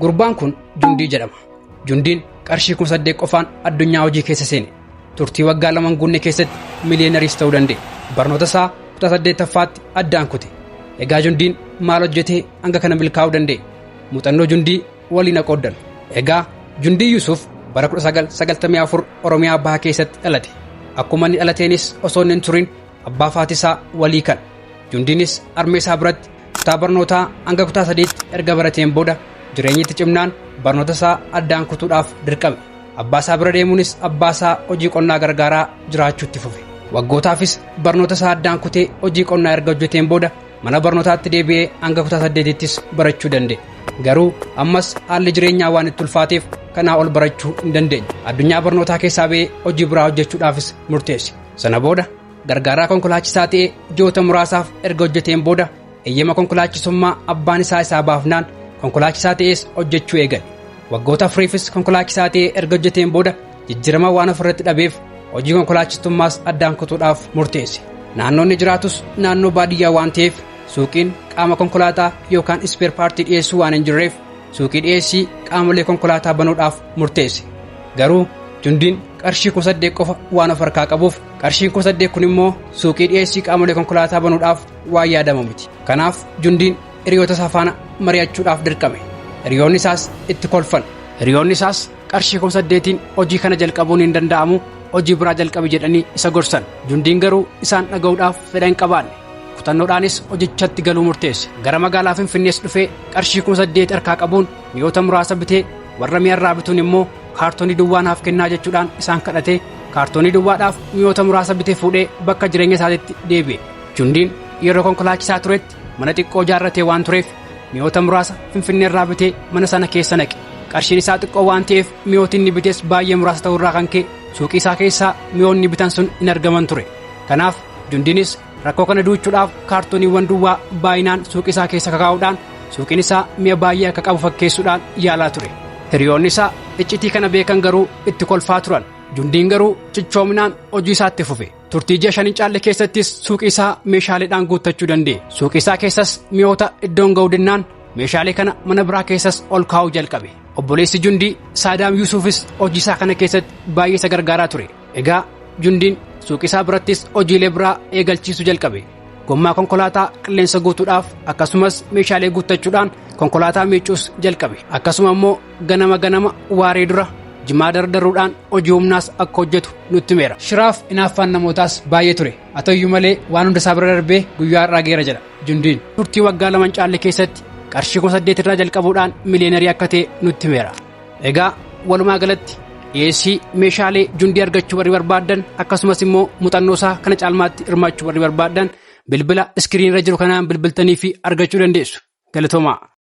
Gurbaan kun Jundii jedhama. Jundiin qarshii 8,000 qofaan addunyaa hojii keessa seene. Turtii waggaa 2 guunne keessatti miliyeenariis ta'uu danda'e. Barnoota isaa kutaa 8ffaatti addaan kute. Egaa Jundiin maal hojjetee hanga kana milkaa'uu danda'e? Muuxannoo Jundii waliin qooddan. Egaa Jundii Yuusuf bara 1994 Oromiyaa Bahaa keessatti dhalate. Akkuma inni dhalateenis osoo hin turin abbaa faatisaa walii kan. Jundiinis harmee isaa biratti kutaa barnootaa hanga kutaa 3tti erga barateen booda jireenyitti cimnaan barnoota isaa addaan kutuudhaaf dirqame. Abbaa isaa bira deemuunis abbaa isaa hojii qonnaa gargaaraa jiraachuutti fufe. Waggootaafis barnoota isaa addaan kutee hojii qonnaa erga hojjeteen booda mana barnootaatti deebi'ee hanga kutaa 8ttis barachuu danda'e. Garuu ammas haalli jireenyaa waan itti ulfaateef kanaa ol barachuu hin dandeenye. Addunyaa barnootaa keessaa ba'ee hojii biraa hojjechuudhaafis murteesse. Sana booda gargaaraa konkolaachisaa ta'ee ji'oota muraasaaf erga hojjeteen booda eeyyama konkolaachisummaa abbaan isaa isaa baafnaan konkolaachisaa ta'ees hojjechuu eegale. Waggoota afuriifis konkolaachisaa ta'ee erga hojjeteen booda jijjiirama waan ofirratti dhabeef hojii konkolaachistummaas addaan kutuudhaaf murteesse. Naannoon inni jiraatus naannoo baadiyyaa waan ta'eef suuqiin qaama konkolaataa yookaan ispeer paartii dhiyeessuu waan hin jirreef suuqii dhiyeessii qaamolee konkolaataa banuudhaaf murteesse. Garuu Jundiin qarshii 8,000 qofa waan of harkaa qabuuf qarshiin 8,000 kun immoo suuqii dhiyeessii qaamolee konkolaataa banuudhaaf waan yaadamu miti. Kanaaf Jundiin hiriyoota isaa faana mari'achuudhaaf dirqame. Hiriyoonni isaas itti kolfan. Hiriyoonni isaas qarshii 8,000 hojii kana jalqabuun hin danda'amu, hojii biraa jalqabi jedhanii isa gorsan. Jundiin garuu isaan dhaga'uudhaaf fedha hin qabaanne. Kutannoodhaanis hojichatti galuu murteesse. Gara magaalaa Finfinnees dhufee qarshii 8,000 harkaa qabuun mi'oota muraasa bitee warra mi'arraa bituun immoo kaartoonii duwwaa naaf kennaa jechuudhaan isaan kadhatee kaartoonii duwwaadhaaf mi'oota muraasa bitee fuudhee bakka jireenya isaatiitti deebi'e. Jundiin yeroo konkolaachisaa turetti mana xiqqoo ijaarratee waan tureef mi'oota muraasa Finfinneerraa bitee mana sana keessa naqe. Qarshiin isaa xiqqoo waan ta'eef mi'ooti inni bites baay'ee muraasa ta'urraa kan ka'e suuqii isaa keessaa mi'oonni bitan sun hin argaman ture. Kanaaf Jundiinis rakkoo kana duuchuudhaaf kaartooniiwwan duwwaa baay'inaan suuqii isaa keessa kakaa'uudhaan suuqiin isaa mi'a baay'ee akka qabu fakkeessuudhaan yaalaa ture. Hiriyoonni isaa iccitii kana beekan garuu itti kolfaa turan. Jundiin garuu cichoominaan hojii isaatti fufe. Turtii ji'a 5 caalle keessattis suuqii isaa meeshaaleedhaan guuttachuu danda'e. Suuqii isaa keessas mi'oota iddoon ga'uu dinnaan meeshaalee kana mana biraa keessas ol kaa'uu jalqabe. Obboleessi Jundii Saadaam Yuusufis hojii isaa kana keessatti baay'ee isa gargaaraa ture. Egaa Jundiin suuqii isaa birattis hojiilee biraa eegalchiisuu jalqabe. Gommaa konkolaataa qilleensa guutuudhaaf akkasumas meeshaalee guuttachuudhaan konkolaataa miicuus jalqabe. Akkasuma immoo ganama ganama waaree dura jimaa dardaruudhaan hojii humnaas akka hojjetu nutti himeera. Shiraaf hinaaffaan namootaas baay'ee ture. Haa ta'uyyuu malee waan hunda isaa bira darbee guyyaa har'aa geera jedha Jundiin. Turtii waggaa 2 caalle keessatti qarshii 8,000 irraa jalqabuudhaan miliyeenarii akka ta'e nutti himeera. Egaa walumaa galatti dhiyeessii meeshaalee Jundii argachuu warri barbaaddan akkasumas immoo muuxannoo isaa kana caalmaatti hirmaachuu warri barbaaddan bilbila iskiriin irra jiru kanaan bilbiltanii fi argachuu dandeessu. Galatoomaa.